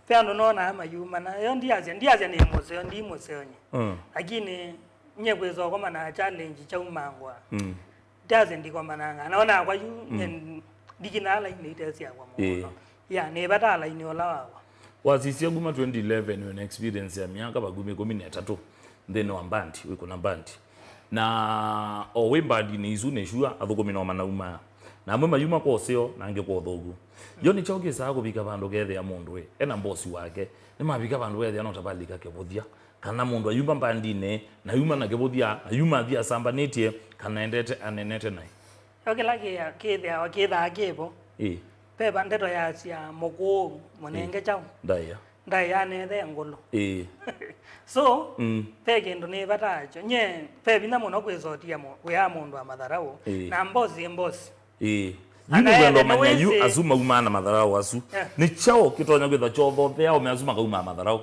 Ve andũ nonaa mayumana. Yo ndiasya, ndiasya nĩ mũseo, ndi mũseo nye. Mm. Lakini nye kwĩsa ũkomana na challenge kyaumangwa. Mm. Ndiasya ndikomananga. Na onakwa yu, mm, nye ndikinaa laini itesyakwa mũno. Ĩĩ. Ya, nĩvataa laini ũla wakwa. Wasisya kuma twenty eleven, wĩna experience ya myaka vakuvĩ ĩkũmi na ĩtatũ nthĩnĩ wa mbandi, wĩkũna mbandi. Na o wĩ mbandinĩ isu nĩ sure athũkũmi no manaumaa. Na amwe mayuma kwa ũseo, na angĩ kwa ũthũku. Yo nĩ kyaũ kĩsaa kũvika vandũ kethĩa mũndũ ĩ, ena mbosi wake, nĩmavika vandũ wethĩa no ta valika kĩvũthya, kana mũndũ ayuma mbandinĩ, na yuma na kĩvũthya, na yuma athi asambanĩtye, kana endete anenete naĩ? Yo kĩla kĩa-, kĩthĩawa kĩthaa kĩvo. Ĩĩ. Ve va ndeto yasya mũkũũ, mũnenge kyaũ? Ndaĩa. Ndaĩ yanethe ngũlũ. Ĩĩ. So, mm, ve kĩndũ nĩvataa kyo. Nye, ve vinya mũno kwĩsotia mũ-, wĩa mũndũ wa matharaũ. Ĩĩ. Na mbosi, mbosi. Ĩĩ. Yu nĩwenda ũmanya yu asu maumaa na matharaũ asu. Yeah. Nĩ kyaũ kĩtonya kwĩtha kyothothea ome asu makaumaa matharaũ?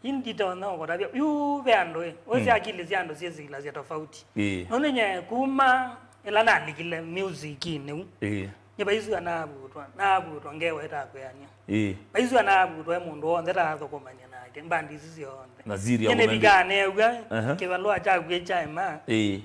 Yu nditonya ũkũtavya. Yu ve andũ ĩ. Ũsĩ, mm, akili sya andũ syĩsikilasya tofauti. Ĩĩ. Nũndũ nye kuma ĩla nalikile music-inĩ u. Ĩĩ. Nye vaisua navutwa, navutwa ngewa ĩtakwĩanĩa. Ĩĩ. Vaisua navutwa e mũndũ w'onthe taathũkũmany'a nake, mbandi isu syonthe. Na siri ya. Nye nĩvikaa neew'a, aha, kĩvalũa kyakw'e kyaema. Ĩĩ.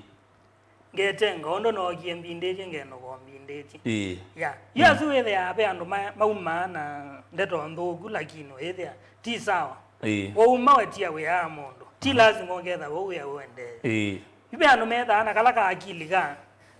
Ngetenga ũndũ nookie mbindĩtye, ngenũka o mbindĩtye. Ĩĩ. Ya. Yu asu wĩthĩaa ve andũ ma-, maumaa na ndeto nthũku, lakini ũyĩthĩa ti sawa. Ĩĩ. Wauma wetia wĩa wa mũndũ. Ti lazima ũketha vau wĩa ũendee. Ĩĩ. Yu ve andũ methaa na kala ka akili ka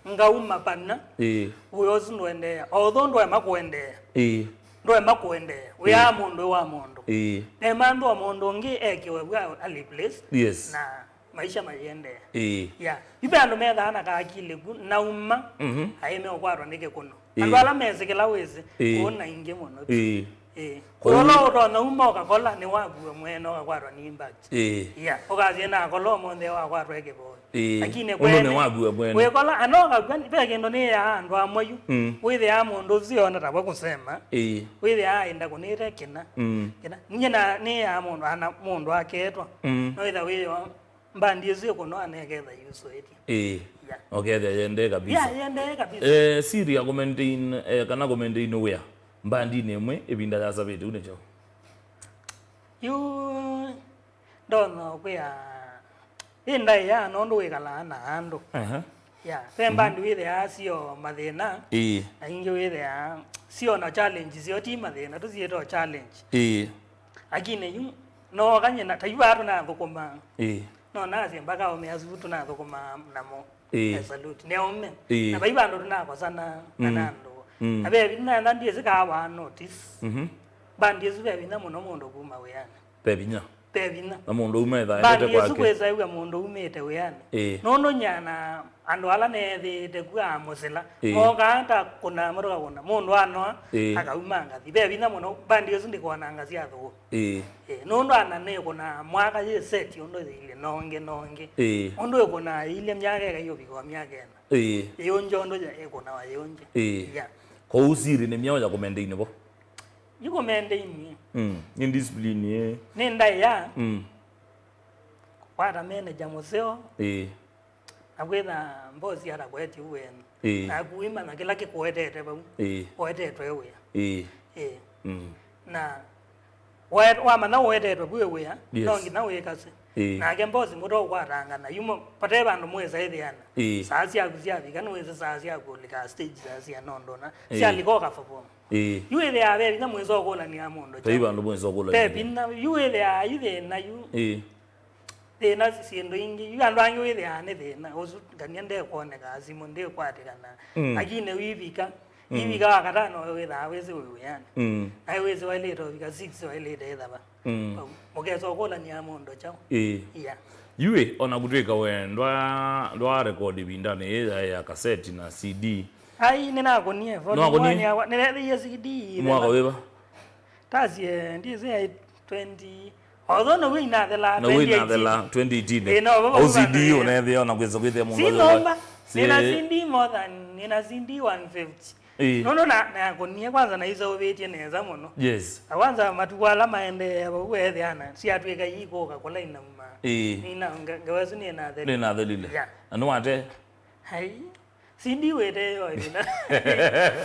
ngauma pana. Ĩĩ. Wĩa ũsu ndũendeea. Although ndwaema kũendeea. Ĩĩ. Ndwaema kũendeea. Wĩa wa mũndũ wĩ wa mũndũ. Ĩĩ. Ema ndũ wa mũndũ ũngĩ ekiwe vwa ali place. Yes. Na maisha mayĩendeea. Ĩĩ. Yeah. Yu ve andũ methaa na ka akili ku nauma. Mhm. Aĩ meũkwatwa nĩ kĩkũno. Ĩĩ. Andũ ala mesĩ kĩla wĩsĩ. Ĩĩ. Kũna ingĩ mũno. Ĩĩ. Ĩĩ. Kwoou ũla ũtonya uma ũkakola nĩwakua mwene ũkakwatwa nĩ impact. Ĩĩ. Yeah. Ũkasye nakola ũmũnthĩ wakwatwa ĩ kĩvoyo. Ĩĩ. Lakini ũndũ kwene, nĩwakua mwene. Wĩkola, ana ũkakua, ve kĩndũ nĩyaa andũ amwe yu. Mm. Wĩthĩaa mũndũ ũsu ona tavwa kũsema. Ĩĩ. Wĩthĩaa aenda kũnĩte kĩna. Mm. Kĩna. Nyie na nĩyaa mũndũ, ana mũndũ aketwa. Mm. No wĩtha wĩyo mbandi ĩsu ĩkũno aneketha yusũĩtye. Ĩĩ. Yeah. Ũkethĩa yendee kabisa. Yeah, yendee kabisa. Eh, siri ya kũmaintain, eh, kana kũmaintain wĩa mbandinĩ ĩmwe ĩvinda yasavĩte u nĩ kyaũ? Yu ndonya kwĩa ĩ ndaĩa nũndũ wĩkalaa na andũ. Aha. Yeah. Ve mbandi wĩthĩaa sio mathĩna. Ĩĩ. Na ingĩ wĩthĩaa sio na challenge sio ti mathĩna, tũsiĩtwa challenge. Ĩĩ. Lakini yu nooka nyina, ta yu vaa tũnathũkũmaa. Ĩĩ. No nasye mpaka aũme asu tũnathũkũmaa namo. Ĩĩ. I salute. Nĩ aũme. Ĩĩ. Na vai vandũ tũnakosana na, mm, andũ. Mm. Na ve vinya na ndyĩsĩ kaa wa notice. Mhm. Mbandi ĩsu ve vinya mũno mũndũ kuma wĩanĩ. Ve vinya. Ve vinya. Na mũndũ uma etha endete kwake. Mbandi ĩsu kwĩsa ĩw'a mũndũ umĩte wĩanĩ. Ĩĩ. Nũndũ nyana andũ ala neethĩĩte ku a mũsĩla. Ĩĩ. Mokaa ta kũna motoka kũna. Mũndũ anoa, ĩĩ, akauma ngathi. Ve vinya mũno, mbandi ĩsu ndĩkonanga sya thũkũ. Ĩĩ. Ĩĩ, nũndũ ana nĩkũnaa mwaka yĩ set ũndũ yĩilye nonge nonge. Ĩĩ. Ũndũ ĩkũnaa yĩilye myaka ĩkai ũvika o myaka ĩna. Ĩĩ. Yĩũngye ũndũ ya-, ĩkũnawa yĩũngye. Ĩĩ. Yeah. Kwoou siri nĩ myaũ ya kũmaintain vo? Yu kũmaintain. Mm. Nĩ discipline ĩ. Nĩ ndaĩa. Mm. Kwata manager mũseo. Ĩĩ. Na kwĩtha mbosi atakwetye wĩanĩ. Ĩĩ. Naku wĩmanya kĩla kĩkũetete vau. Ĩĩ. Ũetetwe wĩa. Ĩĩ. Ĩĩ. Mm. Na wa-, wamanya ũetetwe vu wĩa, yes, no nginya wĩkase. Ĩĩ. Nake mbosi mũtokwatangana, yumo, vate vandũ mwĩsa ĩthĩana. Ĩĩ. Saa syaku syavika, nĩwĩsĩ saa syaku ũlika stage saa sia nondona. Ĩĩ. Syalika ũkaperform. Ĩĩ. Yu ĩthĩaa ve vinya mwĩsa ũkũlanĩa mũndũ. Vai vandũ mwĩsa ũkũlanĩa. Ve vinya, yu ĩthĩaa, yu thĩna, yu. Ĩĩ. Thĩna syĩndũ ingĩ. Yu andũ angĩ wĩthĩaa nĩ thĩna. Ũsu ngania ndekwoneka, simũ ndĩkwatĩkana. Mm. Lakini wĩvika, mm, wĩvika wa katano wĩthaa wĩsĩ wĩ wĩanĩ. Mm. Na wĩsĩ wailĩte ũvika six wailĩte ĩthava. Mm. Mũkesa ũkũlanĩa mũndũ kyaũ. Ĩĩ. Yeah. Yu ĩ, ona kũtwĩka we ndwa-, ndwarekodi ĩvindanĩ yĩĩ ya, ya kaseti na C D. Ai, nĩnakũnie. Nĩwakũnie? Forty-one ya-, nĩneethĩie C D. Mwaka wĩva? Tasie, ndĩsĩ ya twenty. Although now'o inathela, now'o inathela twenty eighteen. Ĩĩ, no, vava. O C D vava ũneethĩa ona kwĩsa kwĩthĩa mũndũ. Si nomba. Si nĩna C D more than, nĩna C D one fifty. Ĩĩ. Nũndũ na, nakũnie kwanza naiseũvĩtye nesa mũno. Yes. Na kwanza matukũ ala maendeea vau weethĩana syatw'ĩka iikũka kũla inauma. Ĩĩ. Nina, nge-, ngewa ĩsu nĩnathelile. Nĩnathelile. Yeah. Na nĩwate? Ai. Sindi wĩte yo ĩvinda.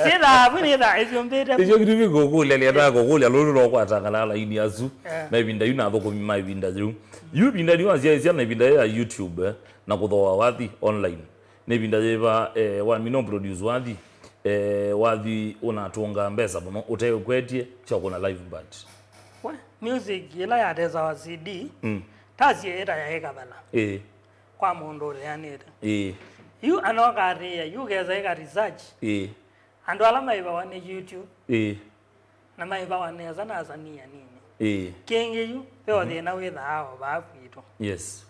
Syĩthaa vu nĩthaa ĩsyũmbĩte. Ĩsyo kĩtu kĩkũkũlya, nĩendaa kũkũlya lũndũ lwa kwatangana laini asu. Eh. Na ĩvinda yu na athũkũmi ma ĩvinda yĩu. Yu ĩvinda yu asyaĩsya na ĩvinda yĩu ya YouTube, eh, na kũthooa wathi online. Nĩ ĩvinda yĩva, eh, wamina ũproduce wathi, eh, wathi ũnatũnga mbesa mũno ũteũkwetye kya kũna live band? We, music ĩla yatesawa C D, mm, tasie ĩta yaĩ kavala. Ĩĩ. Kwa mũndũ ũleanĩte. Ĩĩ. Yu anoka atĩĩa, yu kesa ĩka research. Ĩĩ. Andũ ala maĩvawa nĩ YouTube. Ĩĩ. Na maĩvawa nesa na asanii anini. Ĩĩ. Kĩngĩ yu, ve, mhm, thĩna wĩthaa o vaa kwitũ. Yes.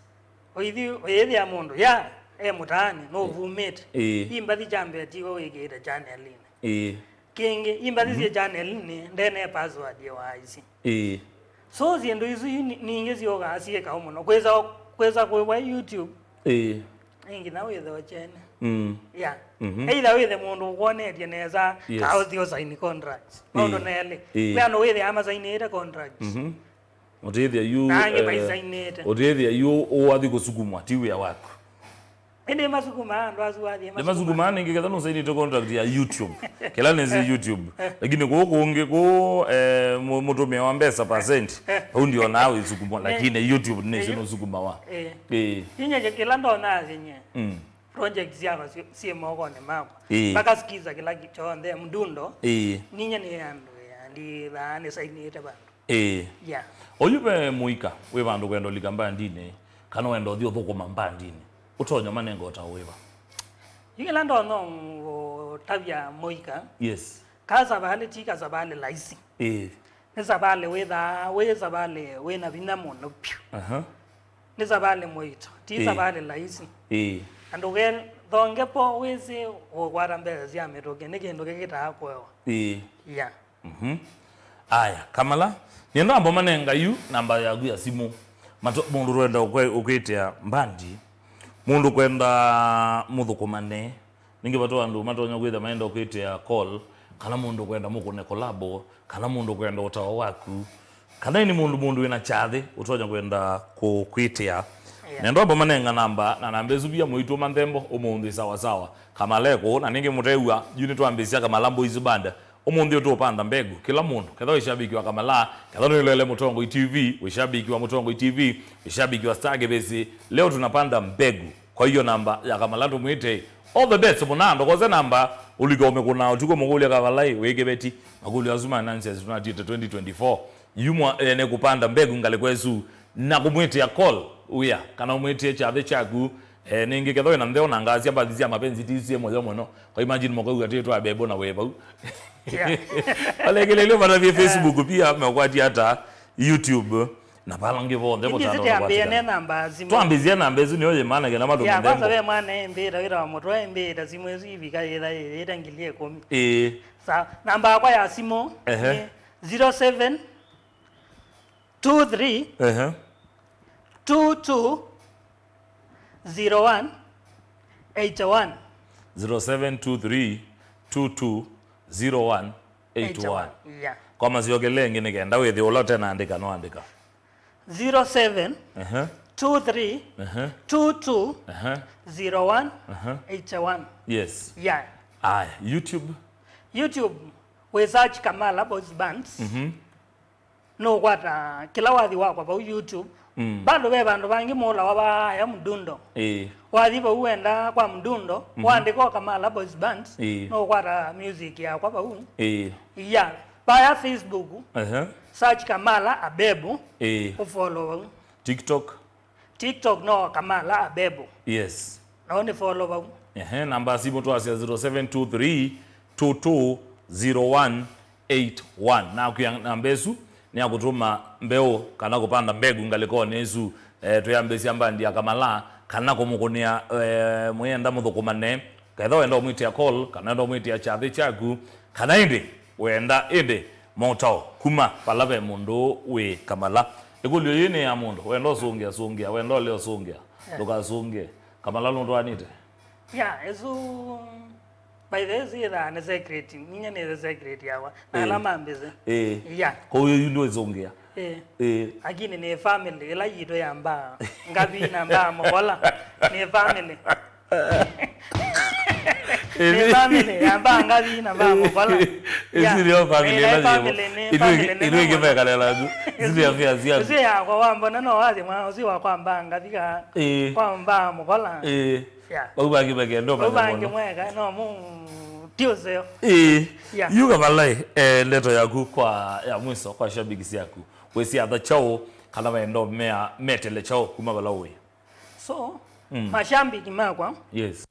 Ũithi, ũyĩthĩa mũndũ, ya, e mũtaanĩ, nũvumĩte. Ĩĩ. Imbathi kya mbee tiwe wĩkĩĩte channelinĩ. Ĩĩ. Kĩngĩ, imbathi, mhm, syĩ channelinĩ, ndene password ya waisi. Ĩĩ. So, syĩndũ isu yu ni-, ningĩ syũkaa syĩ kaũ mũno. Kwĩsa, kwĩsa kwĩwa YouTube. Ĩĩ. Nĩ nginya wĩthe ũkyene. Mm. Yeah. Mhm. Either wĩthe mũndũ ũkwonetye nesa, yes, kana ũthi ũsaini contracts. Maũndũ, ĩĩ, nelĩ. Ĩĩ. Kwĩ andũ wĩthĩaa masainĩte contracts. Mhm. Ũtĩthya yu, na angĩ, eh, maisainĩte. Ũtĩthya yu ũwathi kũsukumwa, ti wĩa waku. Ĩndĩ masukumaa andũ asu wathi. Nĩ masukumaa nĩngĩ ketha nũsainĩte contract ya YouTube. Kĩla nĩsĩ YouTube. Lakini kũũ kũngĩ kũũ, eh, mũ-, mũtũmĩa wa mbesa percent, vau ndionaa wĩsukumwa, lakini YouTube nĩsĩ nũsukumawa. Eh. Eh. Inye kĩla ndonaa sinye. Mm. Project syakwa syĩ, syĩ mokonĩ makwa. Ĩĩ. Mpaka sikiza kĩla ki-, kyonthe mdundo. Ĩĩ. Ninye nĩ andũ ya ndithaa nĩsainĩte vandũ. Ĩĩ. Yeah. Oyu ve mũika wĩ vandũ kwenda ũlika mbandinĩ, kana wenda ũthi ũthũkũma mbandinĩ, ũtonya manenga ũtao wĩva? Yu kĩla ndonya ũtavya mũika. Yes. Ka savalĩ ti ka savalĩ laisi. Ĩĩ. Nĩ savalĩ wĩthaa wĩ savalĩ wĩna vinya mũno vyũ. Aha. Nĩ savalĩ mũito, ti, ĩĩ, savalĩ laisi. Ĩĩ. Na ndũkethonge po wĩsĩ ũkwata mbesa sya mĩtũkĩ, nĩ kĩndũ kĩkĩtaa kũewa. Ĩĩ. Yeah. Mhm. Aya, Kamala, nĩenda amba manenga yu namba yaku ya simũ. Mato-, mũndũ ũkwenda ũkwe-, ũkwĩtĩa mbandi, mũndũ ũkwenda mũthũkũmane, ningĩ vate andũ matonya kwĩthĩa maenda kwĩtĩa call, kana mũndũ ũkwenda mũkũne kolabo, kana mũndũ ũkwenda ũtao waku, kana nĩ mũndũ, mũndũ wĩna kyathĩ ũtonya kwenda kũ-, kwĩtĩa. Yeah. Nenda amba manenga namba, na namba ĩsu pia mũitũma nthembo ũmũnthĩ sawa sawa. Kamala e kũũ, na ningĩ mũtew'a, yu nĩtwambĩĩsya Kamala Boys Band. Ũmũnthĩ ũtũũpanda mbegu. Kĩla mũndũ, ketha wĩ shabiki wa Kamala, ketha nĩwĩloele Mũtongoi T V, wĩ shabiki wa Mũtongoi T V, wĩ shabiki wa Star Kĩvĩsĩ, leo tunapanda mbegu. Kwa hiyo namba ya Kamala tũmwĩte, all the best mũna, ndokose namba, ũlike ũmĩkũna ũtukũ mũkũlya Kavalai, wĩ kĩveti, makũlyo asu ma nonsense tunatiĩte twenty twenty-four. Yu mwa, eh, nĩ kũpanda mbegu ngalĩko ĩsu, na kũmwĩtĩa call wĩa, kana ũmwĩtĩe kyathĩ kyaku. Eh, ningĩ ketha wĩna ntheo na ngasya mbathi sya mapenzi ti syĩ mũyo mũno. Kwa imagine mũkauga atĩ twabebwa na wĩ vau. Yeah. Alekelelyo vata vĩ, eh, Facebook pia, mekwati ata YouTube, na vala ngĩ vonthe. Ĩndĩ mũtandao sitambĩe nĩ namba ya simũ. Twambĩzie namba ĩsu nĩyo yĩ maana kena matũme. Ya, kwanza nthembo. Ve mwana embĩta wĩra wa mũtwe embĩta simũ ĩsu ivika yĩtha yĩte ngili ĩkũmi. Ĩĩ. Sa, namba yakwa ya simũ, ehe, nĩ zero seven two three, ehe, two two zero one eight one. Zero seven two three two two zero one eight one. Yeah. Kwa masyokele ĩngĩ nĩ kenda wĩthĩ ũla ũtenaandĩka no andĩka. Zero seven, ehe, two three, aha, two two, aha, zero one, aha, eight one. Yes. Yeah. Aya, YouTube? YouTube, we search Kamala Boys Bands. Mhm. Nũkwata kĩla wathi wakwa vau YouTube. Mm. Bado ve vandũ vangĩ mũlawa vaaya Mdundo. Ĩĩ. Wathi vau wenda kwa Mdundo, mhm, wandĩka o Kamala Boys Bands, ĩĩ, nũkwata music yakwa vau. Ĩĩ. Yeah. Vaya Facebook, aha, search Kamala Abebu, ĩĩ, ũfollow vau. TikTok? TikTok no Kamala Abebu. Yes. No nĩ follow vau. Ehe, namba ya simũ twasya zero seven two three two two zero one eight one. Nakwĩa namba ĩsu nĩ ya kũtũma mbeũ kana kũpanda mbegu ngalĩkonĩ ĩsu. Eh, twĩambĩsya mbandi ya Kamala kana kũmũkũnĩa, eh, mwĩenda mũthũkũmane. Ketha wenda ũmwĩtĩa call, kana wenda ũmwĩtĩa kyathĩ kyaku, kana ĩndĩ wenda ĩndĩ motao kuma vala ve mũndũ wĩ Kamala. Ĩkũlyo yĩĩ nĩ ya mũndũ wenda ũsũngĩa, sũngĩa, wenda ũle ũsũngĩa, yeah, ndũkasũngĩe. Kamala nũtwaanĩte? Yeah, ĩsu, by the way, ĩsu yĩthaa nĩ secret, ninya nĩ secret yakwa. Na, eh, ala mambĩsĩ. Eh. Yeah. Kwa hiyo yu ndio ũsũngĩa. Eh. Eh. Lakini nĩ family, ĩla yitũ ya mbaa ngavi na mbaa mũkola. Nĩ family. Nĩ family ya mbaa ngavi na mbaa mũkola. Ĩsu nĩyo family ĩla yĩvo. Ithuĩ ĩngĩ mekalelaku. Ĩsu nĩ afia syaku. Ĩsu yakwa wambona no wathi mwa, ũsu wakwa mbaa ngavi ka. Ĩĩ. Kwa mbaa mũkola. Ĩĩ. Yeah. Vau vangĩ mekendo. Vau vangĩ mweka, no mu, ti ũseo. Ĩĩ. Yeah. Yu Kamala, eh, ndeto yaku kwa, ya mwiso kwa shabiki syaku. Wĩsĩ atha kyaũ, kana wenda ũmea metele kyaũ kuma vala ũĩ? So, mm, mashambiki makwa. Yes.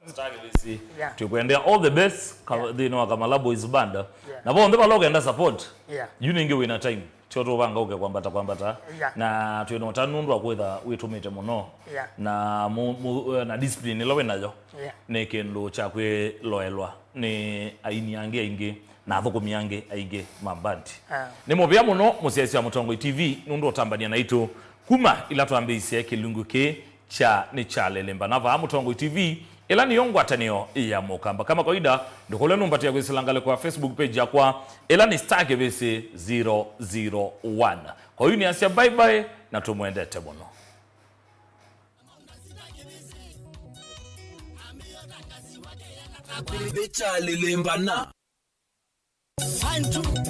Star Kĩvĩsĩ. Yeah. Tũkwendea all the best, ka-, yeah, nthĩnĩ wa Kamala Boys Band. Yeah. Na vonthe vala ũkenda support. Yeah. Yu nĩngĩ wĩna time. Tyo tũvanga ũke kwambata kwambata. Yeah. Na twĩna ũtanu nũndũ wa kwĩtha wĩtũmĩte mũno. Yeah. Na mu-, mu-, na discipline ĩla wĩnayo. Yeah. Nĩ kĩndũ kya kwĩloelwa nĩ aini angĩ aingĩ na athũkũmi angĩ aingĩ ma mbandi. Ah. Nĩ mũvea mũno mũsyaĩĩsya wa Mũtongoi T V nũndũ ũtambania naitũ kuma ila twambĩĩisye kĩlungu kĩĩ kya Nĩ Kyalĩlĩmbana vaa Mũtongoi T V, ĩla nĩyo ngwatanĩo ya Mũkamba. Kama kawaida, ndũkolwe nũmbatĩa kwĩsĩla ngalĩko ya Facebook page yakwa, ĩla nĩ Star Kĩvĩsĩ zero zero one. Kwa hiyo nĩasya bye bye na tũmwendete mũno. Nĩ Kyalĩlĩmbana. One, two.